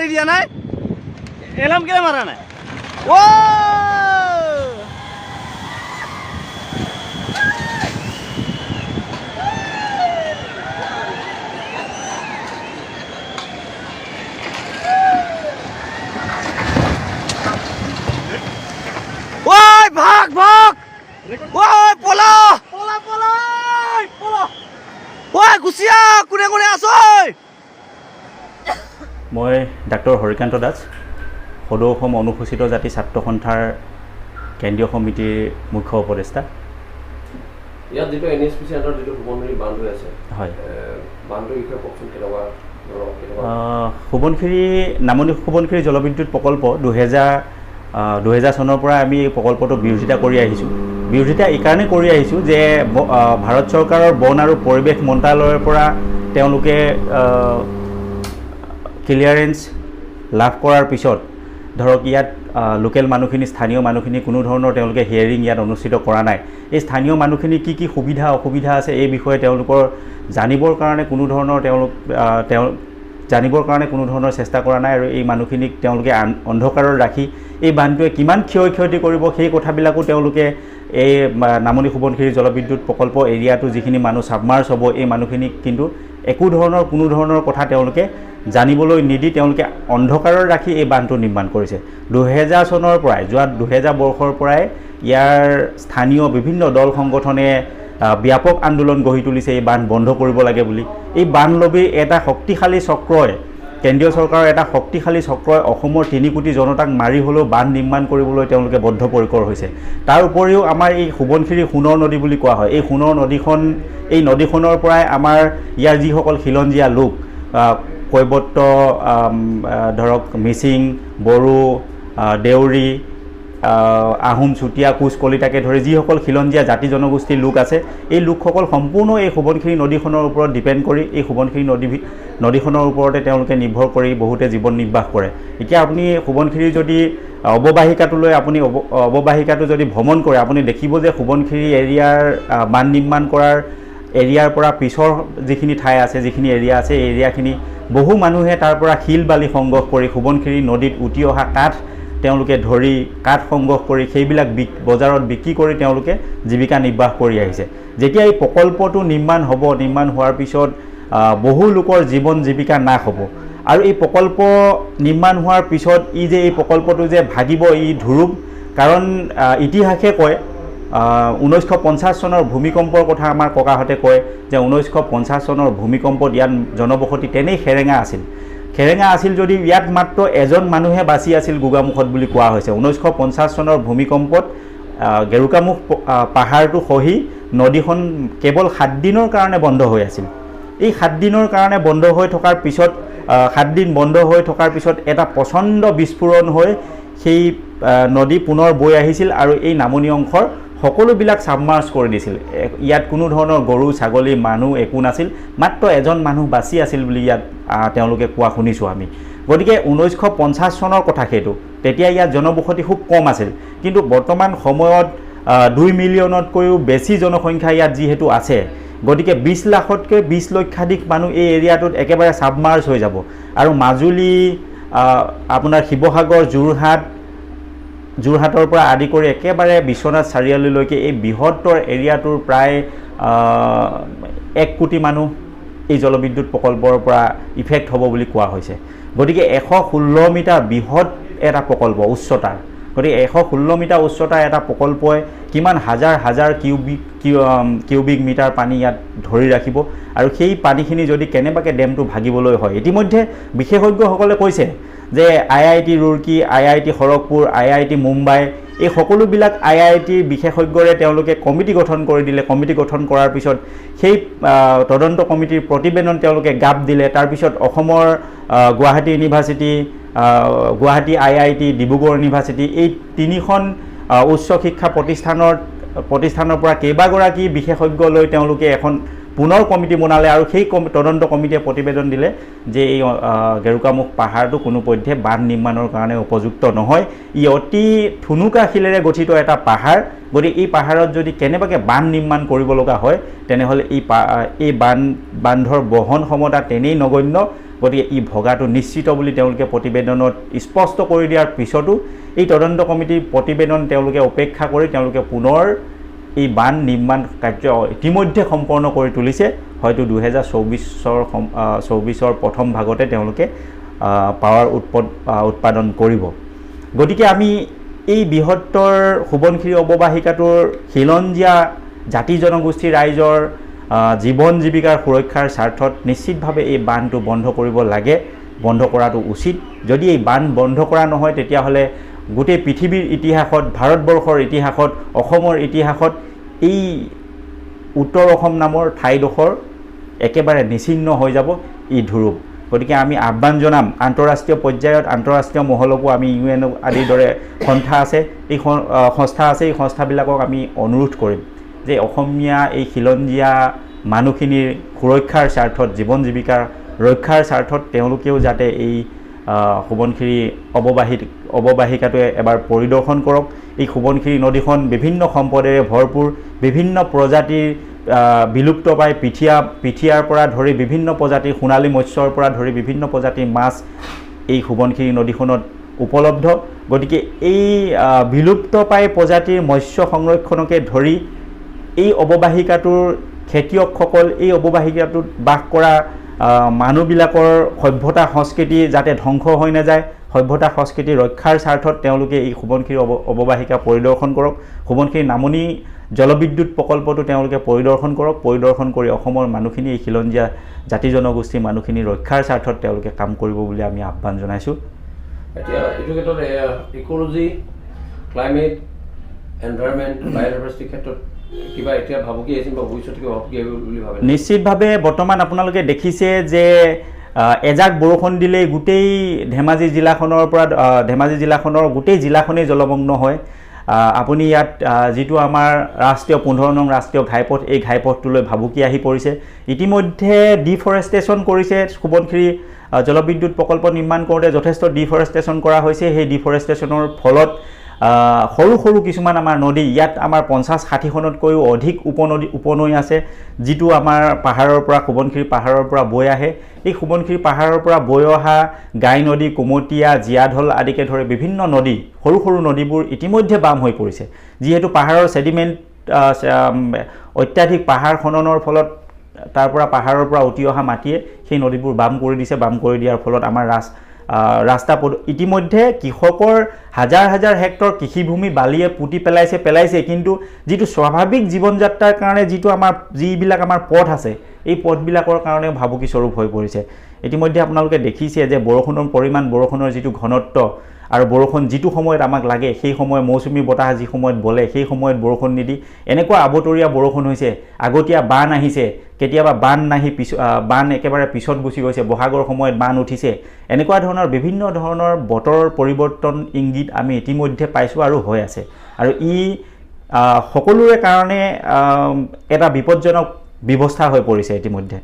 মাৰি দিয়া নাই? এলাৰ্ম কেলে মাৰা নাই? অ' ঐ, ভাগ ভাগ, ঐ পলা পলা পলা পলা, ঐ গুচি আহ, কোনে কোনে আছ ঐ? মই ডাক্তৰ হৰিকান্ত দাস, সদৌ অসম অনুসূচিত জাতি ছাত্ৰ সন্থাৰ কেন্দ্ৰীয় সমিতিৰ মুখ্য উপদেষ্টা। ইয়াত যিটো এনএইচপিচি আণ্ডাৰত যিটো সোৱণশিৰি বান্ধ হৈ আছে, হয়, বান্ধটোৰ বিষয়ে কওকচোন, কেনেকুৱা ধৰক কেনেকুৱা? সোৱণশিৰি, নামনি সোৱণশিৰি জলবিদ্যুৎ প্ৰকল্প 2000 চনৰ পৰা আমি এই প্ৰকল্পটোৰ বিৰোধিতা কৰি আহিছোঁ। বিৰোধিতা এইকাৰণে কৰি আহিছোঁ যে ভাৰত চৰকাৰৰ বন আৰু পৰিৱেশ মন্ত্ৰালয়ৰ পৰা তেওঁলোকে ক্লিয়াৰেঞ্চ লাভ কৰাৰ পিছত ধৰক ইয়াত লোকেল মানুহখিনি, স্থানীয় মানুহখিনি কোনো ধৰণৰ তেওঁলোকে হিয়াৰিং ইয়াত অনুষ্ঠিত কৰা নাই। এই স্থানীয় মানুহখিনি কি কি সুবিধা অসুবিধা আছে এই বিষয়ে তেওঁলোকৰ জানিবৰ কাৰণে কোনো ধৰণৰ তেওঁলোক তেওঁ জানিবৰ কাৰণে কোনো ধৰণৰ চেষ্টা কৰা নাই। আৰু এই মানুহখিনিক তেওঁলোকে অন্ধকাৰত ৰাখি এই বান্ধটোৱে কিমান ক্ষয় ক্ষতি কৰিব সেই কথাবিলাকো তেওঁলোকে এই নামনি সোৱণশিৰি জলবিদ্যুৎ প্ৰকল্প এৰিয়াটো যিখিনি মানুহ ছাবমাৰ্চ হ'ব এই মানুহখিনিক কিন্তু একো ধৰণৰ কোনো ধৰণৰ কথা তেওঁলোকে জানিবলৈ নিদি তেওঁলোকে অন্ধকাৰত ৰাখি এই বান্ধটো নিৰ্মাণ কৰিছে। 2000 চনৰ পৰাই, যোৱা 2000 বৰ্ষৰ পৰাই ইয়াৰ স্থানীয় বিভিন্ন দল সংগঠনে ব্যাপক আন্দোলন গঢ়ি তুলিছে এই বান্ধ বন্ধ কৰিব লাগে বুলি। এই বান্ধ লবীৰ এটা শক্তিশালী চক্ৰই, কেন্দ্ৰীয় চৰকাৰৰ এটা শক্তিশালী চক্ৰই অসমৰ 3 কোটি জনতাক মাৰি হ'লেও বান্ধ নিৰ্মাণ কৰিবলৈ তেওঁলোকে বদ্ধপৰিকৰ হৈছে। তাৰ উপৰিও আমাৰ এই সোৱণশিৰি সোণৰ নদী বুলি কোৱা হয়। এই সোণৰ নদীখন, এই নদীখনৰ পৰাই আমাৰ ইয়াৰ যিসকল খিলঞ্জীয়া লোক, কৈৱৰ্ত, ধৰক মিচিং, বড়ো, দেউৰী, আহোম, চুতীয়া, কোচ, কলিতাকে ধৰি যিসকল খিলঞ্জীয়া জাতি জনগোষ্ঠীৰ লোক আছে, এই লোকসকল সম্পূৰ্ণ এই সোৱণশিৰি নদীখনৰ ওপৰত ডিপেণ্ড কৰি, এই সোৱণশিৰি নদীখনৰ ওপৰতে তেওঁলোকে নিৰ্ভৰ কৰি বহুতে জীৱন নিৰ্বাহ কৰে। এতিয়া আপুনি সোৱণশিৰি যদি অৱবাহিকাটোলৈ আপুনি অৱবাহিকাটো যদি ভ্ৰমণ কৰে, আপুনি দেখিব যে সোৱণশিৰি এৰিয়াৰ বান্ধ নিৰ্মাণ কৰাৰ এৰিয়াৰ পৰা পিছৰ যিখিনি ঠাই আছে, যিখিনি এৰিয়া আছে, এই এৰিয়াখিনি বহু মানুহে তাৰ পৰা শিল বালি সংগ্ৰহ কৰি সোৱণশিৰি নদীত উটি অহা কাঠ তেওঁলোকে ধৰি কাঠ সংগ্ৰহ কৰি সেইবিলাক বজাৰত বিক্ৰী কৰি তেওঁলোকে জীৱিকা নিৰ্বাহ কৰি আহিছে। যেতিয়া এই প্ৰকল্পটো নিৰ্মাণ হ'ব, নিৰ্মাণ হোৱাৰ পিছত বহু লোকৰ জীৱন জীৱিকা নাশ হ'ব। আৰু এই প্ৰকল্প নিৰ্মাণ হোৱাৰ পিছত ই যে এই প্ৰকল্পটো যে ভাগিব ই ধুৰুপ, কাৰণ ইতিহাসে কয় 1950 চনৰ ভূমিকম্পৰ কথা আমাৰ ককাহঁতে কয় যে 1950 চনৰ ভূমিকম্পত ইয়াত জনবসতি তেনেই সেৰেঙা আছিল। সেৰেঙা আছিল যদিও ইয়াত মাত্ৰ এজন মানুহে বাচি আছিল গোগামুখত বুলি কোৱা হৈছে। 1950 চনৰ ভূমিকম্পত গেৰুকামুখ পাহাৰটো খহি নদীখন কেৱল 7 দিনৰ কাৰণে বন্ধ হৈ আছিল। এই 7 দিনৰ কাৰণে বন্ধ হৈ থকাৰ পিছত, 7 দিন বন্ধ হৈ থকাৰ পিছত এটা প্ৰচণ্ড বিস্ফোৰণ হৈ সেই নদী পুনৰ বৈ আহিছিল আৰু এই নামনি অংশৰ সকলোবিলাক ছাবমাৰ্চ কৰি দিছিল। ইয়াত কোনো ধৰণৰ গৰু, ছাগলী, মানুহ একো নাছিল, মাত্ৰ এজন মানুহ বাচি আছিল বুলি ইয়াত তেওঁলোকে কোৱা শুনিছোঁ আমি। গতিকে 1950 চনৰ কথা সেইটো, তেতিয়া ইয়াত জনবসতি খুব কম আছিল। কিন্তু বৰ্তমান সময়ত 2 মিলিয়নতকৈও বেছি জনসংখ্যা ইয়াত যিহেতু আছে, গতিকে 20 লাখতকৈ 20 লক্ষাধিক মানুহ এই এৰিয়াটোত একেবাৰে ছাবমাৰ্চ হৈ যাব। আৰু মাজুলী, আপোনাৰ শিৱসাগৰ, যোৰহাট, যোৰহাটৰ পৰা আদি কৰি একেবাৰে বিশ্বনাথ চাৰিআলিলৈকে এই বৃহত্তৰ এৰিয়াটোৰ প্ৰায় 1 কোটি মানুহ এই জলবিদ্যুৎ প্ৰকল্পৰ পৰা ইফেক্ট হ'ব বুলি কোৱা হৈছে। গতিকে 116 মিটাৰ বৃহৎ এটা প্ৰকল্প উচ্চতাৰ, গতিকে 116 মিটাৰ উচ্চতাৰ এটা প্ৰকল্পই কিমান হাজাৰ হাজাৰ কিউবিক মিটাৰ পানী ইয়াত ধৰি ৰাখিব। আৰু সেই পানীখিনি যদি কেনেবাকৈ ডেমটো ভাগিবলৈ হয়, ইতিমধ্যে বিশেষজ্ঞসকলে কৈছে যে I I T Roorkee, I I T Kharagpur, I I T Mumbai, এই সকলোবিলাক আই আই টিৰ বিশেষজ্ঞৰে তেওঁলোকে কমিটি গঠন কৰি দিলে। কমিটি গঠন কৰাৰ পিছত সেই তদন্ত কমিটিৰ প্ৰতিবেদন তেওঁলোকে গাপ দিলে। তাৰপিছত অসমৰ Guwahati university, Guwahati I I T, Dibrugarh university, এই তিনিখন উচ্চ শিক্ষা প্ৰতিষ্ঠানৰ পৰা কেইবাগৰাকী বিশেষজ্ঞ লৈ তেওঁলোকে এখন পুনৰ কমিটি বনালে। আৰু সেই তদন্ত কমিটিয়ে প্ৰতিবেদন দিলে যে এই গেৰুকামুখ পাহাৰটো কোনো পধ্যে বান্ধ নিৰ্মাণৰ কাৰণে উপযুক্ত নহয়, ই অতি থুনুকা শিলেৰে গঠিত এটা পাহাৰ, গতিকে এই পাহাৰত যদি কেনেবাকৈ বান্ধ নিৰ্মাণ কৰিব লগা হয় তেনেহ'লে এই বান্ধৰ বহন ক্ষমতা তেনেই নগণ্য। গতিকে ই ভগাটো নিশ্চিত বুলি তেওঁলোকে প্ৰতিবেদনত স্পষ্ট কৰি দিয়াৰ পিছতো এই তদন্ত কমিটিৰ প্ৰতিবেদন তেওঁলোকে উপেক্ষা কৰি তেওঁলোকে পুনৰ এই বান্ধ নিৰ্মাণ কাৰ্য ইতিমধ্যে সম্পন্ন কৰি তুলিছে। হয়তো 2024ৰ প্ৰথম ভাগতে তেওঁলোকে পাৱাৰ উৎপাদন কৰিব। গতিকে আমি এই বৃহত্তৰ সোৱণশিৰি অৱবাহিকাটোৰ খিলঞ্জীয়া জাতি জনগোষ্ঠীৰ ৰাইজৰ জীৱন জীৱিকাৰ সুৰক্ষাৰ স্বাৰ্থত নিশ্চিতভাৱে এই বান্ধটো বন্ধ কৰিব লাগে, বন্ধ কৰাটো উচিত। যদি এই বান্ধ বন্ধ কৰা নহয়, তেতিয়াহ'লে গোটেই পৃথিৱীৰ ইতিহাসত, ভাৰতবৰ্ষৰ ইতিহাসত, অসমৰ ইতিহাসত এই উত্তৰ অসম নামৰ ঠাইডোখৰ একেবাৰে নিশ্চিহ্ন হৈ যাব ই ধুৰূপ। গতিকে আমি আহ্বান জনাম আন্তঃৰাষ্ট্ৰীয় পৰ্যায়ত, আন্তঃৰাষ্ট্ৰীয় মহলকো আমি ইউ এন আদিৰ দৰে সন্থা আছে, এই সংস্থা আছে, এই সংস্থাবিলাকক আমি অনুৰোধ কৰিম যে অসমীয়া এই খিলঞ্জীয়া মানুহখিনিৰ সুৰক্ষাৰ স্বাৰ্থত, জীৱন জীৱিকাৰ ৰক্ষাৰ স্বাৰ্থত তেওঁলোকেও যাতে এই সোৱণশিৰি অৱবাহিকাটোৱে এবাৰ পৰিদৰ্শন কৰক। এই সোৱণশিৰি নদীখন বিভিন্ন সম্পদেৰে ভৰপূৰ, বিভিন্ন প্ৰজাতিৰ বিলুপ্ত পাই পিঠিয়াৰ পৰা ধৰি বিভিন্ন প্ৰজাতিৰ সোণালী মৎস্যৰ পৰা ধৰি বিভিন্ন প্ৰজাতিৰ মাছ এই সোৱণশিৰি নদীখনত উপলব্ধ। গতিকে এই বিলুপ্ত পাই প্ৰজাতিৰ মৎস্য সংৰক্ষণকে ধৰি এই অৱবাহিকাটোৰ খেতিয়কসকল, এই অৱবাহিকাটোত বাস কৰা মানুহবিলাকৰ সভ্যতা সংস্কৃতি যাতে ধ্বংস হৈ নাযায়, সভ্যতা সংস্কৃতি ৰক্ষাৰ স্বাৰ্থত তেওঁলোকে এই সোৱণশিৰি অৱবাহিকা পৰিদৰ্শন কৰক। সোৱণশিৰি নামনি জলবিদ্যুৎ প্ৰকল্পটো তেওঁলোকে পৰিদৰ্শন কৰক। পৰিদৰ্শন কৰি অসমৰ মানুহখিনি, এই খিলঞ্জীয়া জাতি জনগোষ্ঠীৰ মানুহখিনি ৰক্ষাৰ স্বাৰ্থত তেওঁলোকে কাম কৰিব বুলি আমি আহ্বান জনাইছোঁ। এতিয়া এইটো ক্ষেত্ৰত ইক'লজি, ক্লাইমেট, এনভাইৰনমেণ্ট, বায়'ডাইভাৰ্চিটিৰ ক্ষেত্ৰত কিবা এতিয়া ভাবুকি আহিছে বা ভৱিষ্যতে কিবা ভাবুকি আহিব বুলি ভাবে? নিশ্চিতভাৱে বৰ্তমান আপোনালোকে দেখিছে যে এজাক বৰষুণ দিলেই গোটেই ধেমাজি জিলাখনৰ পৰা ধেমাজি জিলাখনৰ গোটেই জিলাখনেই জলমগ্ন হয়। আপুনি ইয়াত যিটো আমাৰ ৰাষ্ট্ৰীয় 15 নং ৰাষ্ট্ৰীয় ঘাইপথ, এই ঘাইপথটোলৈ ভাবুকি আহি পৰিছে। ইতিমধ্যে ডিফৰেষ্টেশ্যন কৰিছে। সোৱণশিৰি জলবিদ্যুৎ প্ৰকল্প নিৰ্মাণ কৰোঁতে যথেষ্ট ডিফৰেষ্টেশ্যন কৰা হৈছে। সেই ডিফৰেষ্টেশ্যনৰ ফলত সৰু সৰু কিছুমান আমাৰ নদী, ইয়াত আমাৰ 50-60খনতকৈও অধিক উপনদী উপনৈ আছে, যিটো আমাৰ পাহাৰৰ পৰা, সোৱণশিৰি পাহাৰৰ পৰা বৈ আহে। এই সোৱণশিৰি পাহাৰৰ পৰা বৈ অহা গাই নদী, কুমতীয়া, জীয়াঢল আদিকে ধৰি বিভিন্ন নদী, সৰু সৰু নদীবোৰ ইতিমধ্যে বাম হৈ পৰিছে। যিহেতু পাহাৰৰ ছেডিমেণ্ট, অত্যাধিক পাহাৰ খননৰ ফলত তাৰ পৰা পাহাৰৰ পৰা উটি অহা মাটিয়ে সেই নদীবোৰ বাম কৰি দিছে। বাম কৰি দিয়াৰ ফলত আমাৰ ৰাস্তা ইতিমধ্যে কৃষকৰ হাজাৰ হাজাৰ হেক্টৰ কৃষিভূমি বালিয়ে পুতি পেলাইছে। কিন্তু যিটো স্বাভাৱিক জীৱন যাত্ৰাৰ কাৰণে যিটো আমাৰ যিবিলাক আমাৰ পথ আছে, এই পথবিলাকৰ কাৰণেও ভাবুকি স্বৰূপ হৈ পৰিছে। ইতিমধ্যে আপোনালোকে দেখিছে যে বৰষুণৰ পৰিমাণ, বৰষুণৰ যিটো ঘনত্ব আৰু বৰষুণ যিটো সময়ত আমাক লাগে, সেই সময়ত মৌচুমী বতাহ যি সময়ত বলে সেই সময়ত বৰষুণ নিদি এনেকুৱা আবতৰীয়া বৰষুণ হৈছে, আগতীয়া বান আহিছে, কেতিয়াবা বান নাহি বান একেবাৰে পিছত গুচি গৈছে, বহাগৰ সময়ত বান উঠিছে। এনেকুৱা ধৰণৰ বিভিন্ন ধৰণৰ বতৰৰ পৰিৱৰ্তন ইংগিত আমি ইতিমধ্যে পাইছোঁ আৰু হৈ আছে, আৰু ই সকলোৰে কাৰণে এটা বিপদজনক ব্যৱস্থা হৈ পৰিছে ইতিমধ্যে।